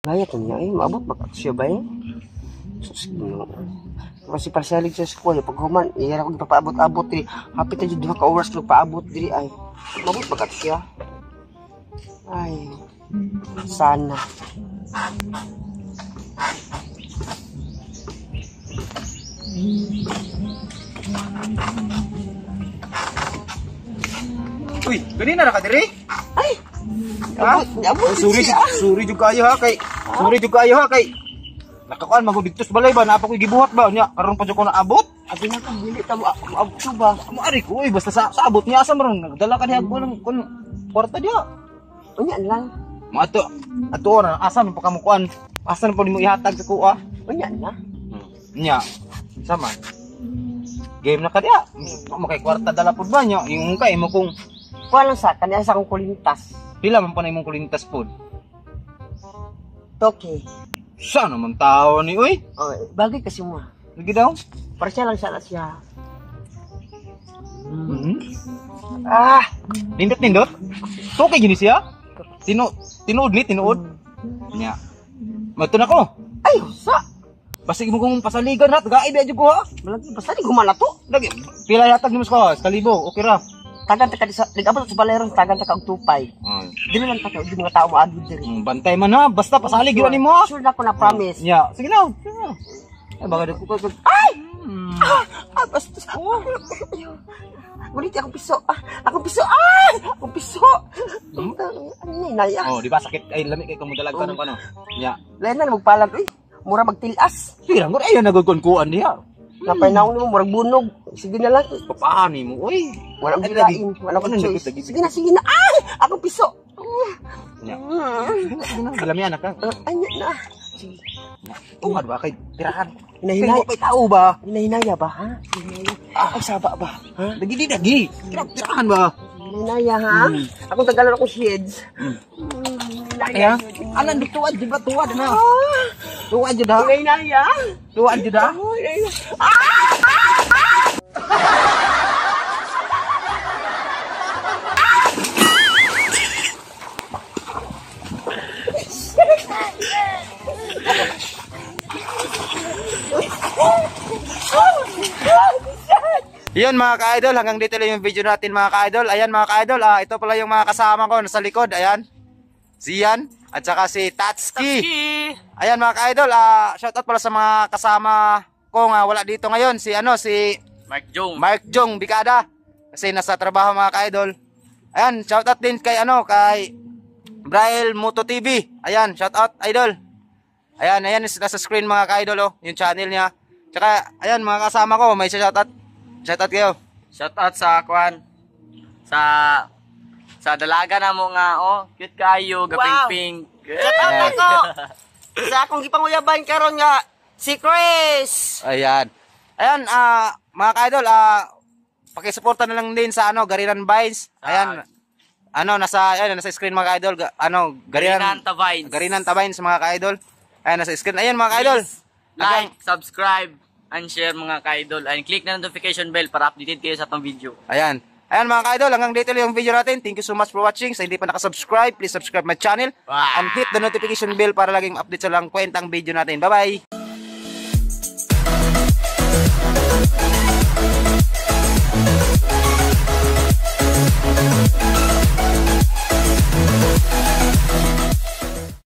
Gaya to niya, eh, maabot ba siya ba eh? Sus, Ginoo. Kasi parsalig sa school, pag human, iya ako ipapaabot-abot diri. Hapit na jud 2 ka oras nagpaabot diri ay. Maabot ba siya? Ay, sana. Uy, ganina ra ka diri? Ay! Ha? Abot, Oh, sorry, sorry jud kayo ha kay. Sorry jud kayo ha kay. Nakakuan magud dito sa balay ba, naa pa koy gibuhat ba nya karon pa jud ko naabot. Abi na kang dili ta mo abot ba? Mo ari ko oy, basta sa abot niya asa man nagdala ka diha ko ng kun kwarta diha. Unya lang. Maato ato ra asa man pa ka mo kuan? Asa man pa nimo ihatag sa kuha? Unya na. Nya. Sama. Game na ka diha. Mo kay kwarta dala pud ba nya? Yung kay mo kung Kuha lang sa kanya sa akong kulintas. Pila man pa na imong kulintas pod? Toke. Sa naman tao ni oy? Oh, bagay kasi mo. Lagi daw. Para siya lang siya siya. Hmm. Ah, Nindot nindot. Toke gini siya. Tinuod ni tinuod. Nya. Mato na ko. Ay, sa. Basig mo kung pasaligan ha, gaib jud ko ha. Malagi basta di gumana to. Lagi pila yatag nimo sa kalibo, okay ra. Tagan ta ka sa nag-abot sa balerong tagan ta ka og tupay. Dili lang ta ka og mga tao moagi diri. Bantay man ha, basta pasalig gyud nimo ha. Sure na ko na promise. Nya, sige na. Sige na. Ay baka di ko Ay! Hmm. Ah, basta. Oh. Ngunit akong piso. Ah, akong piso. Ah! Akong piso. Ano ni naya? Oh, di ba sakit ay lami kay kung modalag ka ng kano. Nya. Lain na magpalag uy. Mura magtilas. Sige lang, ay nagugkunkuan niya. Napay naong nimo murag bunog. Sige na lang. Papaano mo, oy? Wala akong Ay, lagi. gilain. Wala akong Ano, choice. lagi, lagi. Sige na, sige na. Ay! Akong piso. Nya. Sige na, sige na. Galamian na ka. Ay, na. Sige. Tungad ba kay tirahan? Hinahinay. Kay tao ba? Hinahinaya ba, ha? Hinahinaya. Ay, saba ba? Ha? Lagi di lagi. Tirahan ba? Hinahinaya, ha? Akong tagalan akong shades. Kaya, anan di tuwad, di ba tuwad na? Tuwad jud ha? Hinahinaya. Tuwad jud ha? Ah! Yun mga ka-idol, hanggang dito lang yung video natin mga ka-idol. Ayan mga ka-idol, ito pala yung mga kasama ko nasa likod. Ayan, Zian at saka si Tatsuki. Ayan mga ka-idol, shoutout pala sa mga kasama ko nga wala dito ngayon. Si ano, si Mark Jong. Mark Jong Bicada. Kasi nasa trabaho mga ka-idol. Ayan, shoutout din kay ano, kay Braille Moto TV. Ayan, shoutout idol. Ayan, ayan nasa screen mga ka-idol oh, yung channel niya. Tsaka ayan mga kasama ko, may shoutout. Shoutout kayo. Shout out sa kwan sa dalaga na mo nga oh, cute kayo, gaping Wow. pink. Shout out ako sa akong gipanguyaban karon nga si Chris. Ayan. Ayan, mga ka-idol, pakisuporta na lang din sa ano, Gariran Vines. Ayan. Ano, nasa ayan, nasa screen mga ka-idol, ano, Garinan Gariran Tavines. Gariran Vines mga ka-idol. Ayan, nasa screen. Ayan mga ka-idol. Like, subscribe, and share mga ka-idol. And click na notification bell para updated kayo sa atong video. Ayan. Ayan mga ka-idol, hanggang dito lang yung video natin. Thank you so much for watching. Sa hindi pa nakasubscribe, please subscribe my channel. Wow. And hit the notification bell para laging update sa lang kwentang video natin. Bye-bye!